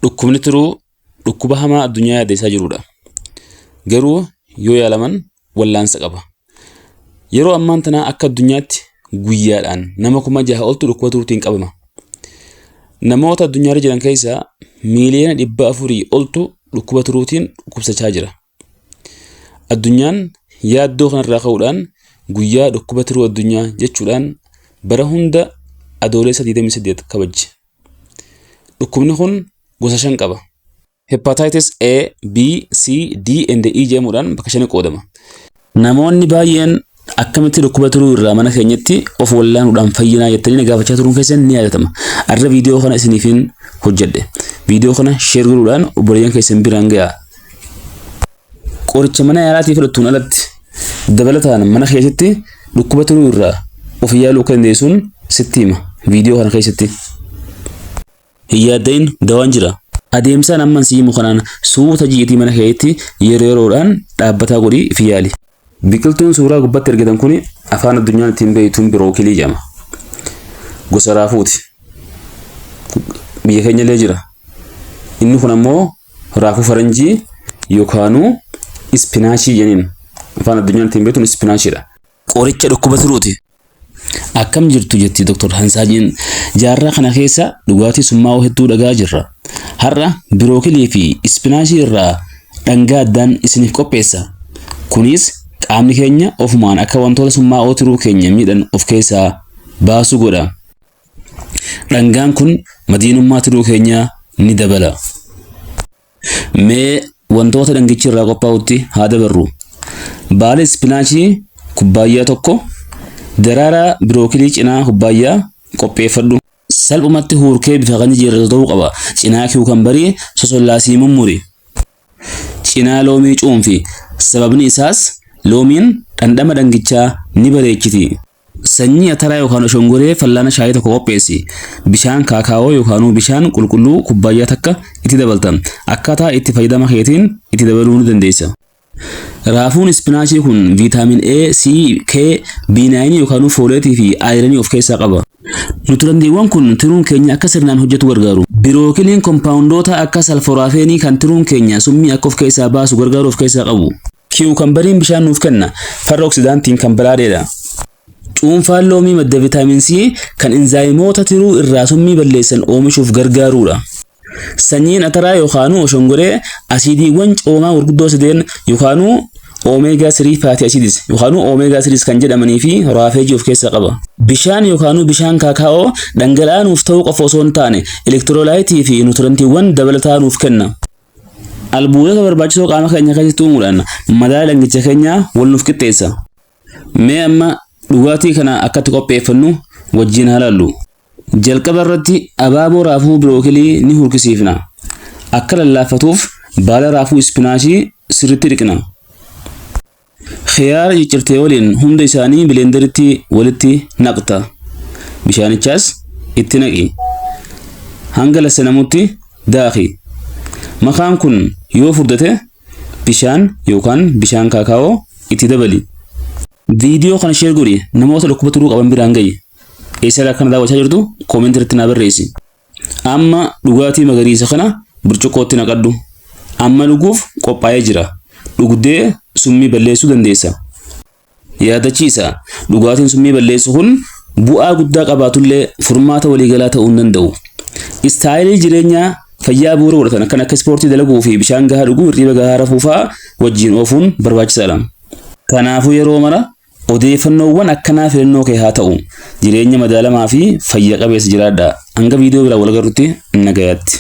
Dhukkubni tiruu dhukkuba hamaa addunyaa yaaddeessaa jirudha. Garuu yoo yaalaman wallaansa qaba. Yeroo ammaan tanaa akka addunyaatti guyyaadhaan nama 6,000 oltu dhukkuba tiruutiin qabama. Namoota addunyaarra jiran keessaa 400,000,000 oltu dhukkuba tiruutiin dhukkubsachaa jira. Addunyaan yaaddoo kanarraa ka'uudhaan guyyaa dhukkuba tiruu addunyaa jechuudhaan bara hunda Adoolessa 28 kabajji. Dhukkubni kun gosa 5 qaba. Hepatitis A, B, C, D and E jedhamuudhaan bakka shani qoodama. Namoonni baay'een akkamitti dhukkuba tiruu irraa mana keenyatti of wallaanuudhaan fayyinaa jettanii na gaafachaa turuun keessan ni yaadatama. Arra viidiyoo kana isiniifin hojjedhe. Viidiyoo kana share godhuudhaan obboleeyyan keessan biraan ga'a. Qoricha mana yaalaatii fudhattuun alatti dabalataan mana keessatti dhukkuba tiruu irraa of yaaluu akka dandeessuun sitti hima viidiyoo kana keessatti. Hin yaadda'in dawaan jira. Adeemsaan amman si himu kanaan suuta ji'iitii mana keetti yeroo yeroodhaan dhaabbataa godhii fi yaali. Biqiltuun suuraa gubbatti argitan kun afaan addunyaan ittiin beektuun birookilii jedhama. Gosa raafuuti. Biyya keenya illee jira. Inni kun ammoo raafuu faranjii yookaanuu ispinaachii jedhaniin. Afaan addunyaan ittiin beektuun ispinaachiidha. Qoricha dhukkuba tiruuti. Akkam jirtu jetti Dr. Hansaajiin. Jaarraa kana keessa dhugaatii summaa'oo hedduu dhagaa jirra. Har'a birookilii fi ispinaachii irraa dhangaa addaan isiniif qopheessa. Kunis qaamni keenya ofumaan akka wantoota summaa'oo tiruu keenya miidhan of keessaa baasu godha. Dhangaan kun madiinummaa tiruu keenyaa ni dabala. Mee wantoota dhangichi irraa qophaa'utti haa dabarru. Baala ispinaachii kubbaayyaa tokko, daraaraa birookilii cinaa kubbaayyaa qopheeffadhu. Salphumatti huurkee bifa kan jijjiirratu ta'uu qaba. Cinaa kiyuukambarii sosollaasii mummuri. Cinaa loomii cuunfi. Sababni isaas loomiin dhandhama dhangichaa ni bareechiti. Sanyii ataraa yookaan oshongoree fallaana shaayii tokko qopheessi. Bishaan kaakaawoo yookaanuu bishaan qulqulluu kubbaayyaa takka itti dabalta. Akkaataa itti fayyadama keetiin itti dabaluu ni dandeessa. Raafuun ispinaachii kun viitaamin A, C, K, B9 yookaanuu fooleetii fi aayiranii of keessaa qaba. Nuutirantiiwwan kun tiruun keenya akka sirnaan hojjetu gargaaru. Birookiliin kompaawundoota akka salforaafeenii kan tiruun keenya summii akka of keessaa baasu gargaaru of keessaa qabu. Kiyuukambariin bishaan nuuf kenna. Farra oksidaantiin kan badhaadheedha. Cuunfaan loomii madda vitaamin C kan inzaayimoota tiruu irraa summii balleessan oomishuuf gargaaruudha. Sanyiin ataraa yookaanuu oshongoree asiidiiwwan coomaa gurguddoo sadeen yookaanuu omega 3 fatty acids yookaanuu omega 3 kan jedhamanii fi raafeejii of keessaa qaba. Bishaan yookaanuu bishaan kaakaa'oo dhangala'aa nuuf ta'uu qofa osoo hin taane elektiroolaayitii fi nuutirantiiwwan dabalataa nuuf kenna. Albuudota barbaachisoo qaama keenya keessatti uumuudhaan madaala dhangicha keenyaa wal nuuf qixxeessa. Mee amma dhugaatii kana akkatti qopheeffannu wajjin haa laallu. Jalqaba irratti abaaboo raafuu birookilii ni hurkisiifna. Akka lallaaffatuuf baala raafuu ispinaachii sirriitti dhiqna. Khiyaara ciccirtee waliin hunda isaanii bileenderitti walitti naqta. Bishaanichaas itti naqi. Hanga lassanamutti daaki. Makaan kun yoo furdate bishaan yookaan bishaan kaakaawoo itti dabali. Viidiyoo kana share godhi namoota dhukkuba tiruu qaban biraan gahi. Eessarraa akkana daawwachaa jirtu koomentii irratti naa barreessi. Amma dhugaatii magariisa kana burcuqqootti naqadhu. Amma dhuguuf qophaa'ee jira. Dhugdee summii balleessuu dandeessa. Yaadachiisa, Dhugaatiin summii balleessu kun bu'aa guddaa qabaatullee furmaata waliigalaa ta'uu hin danda'u. Istaayilii jireenyaa fayyaa bu'uura godhatan kan akka ispoortii dalaguu fi bishaan gahaa dhuguu, hirriba gahaa rafuu fa'aa wajjin oofuun barbaachisaadha. Kanaafuu yeroo mara Odeeffannoowwan akkanaa filannoo kee haa ta'u. Jireenya madaalamaa fi fayya qabeessa jiraadhaa. Hanga viidiyoo biraan wal agarrutti nagayaatti.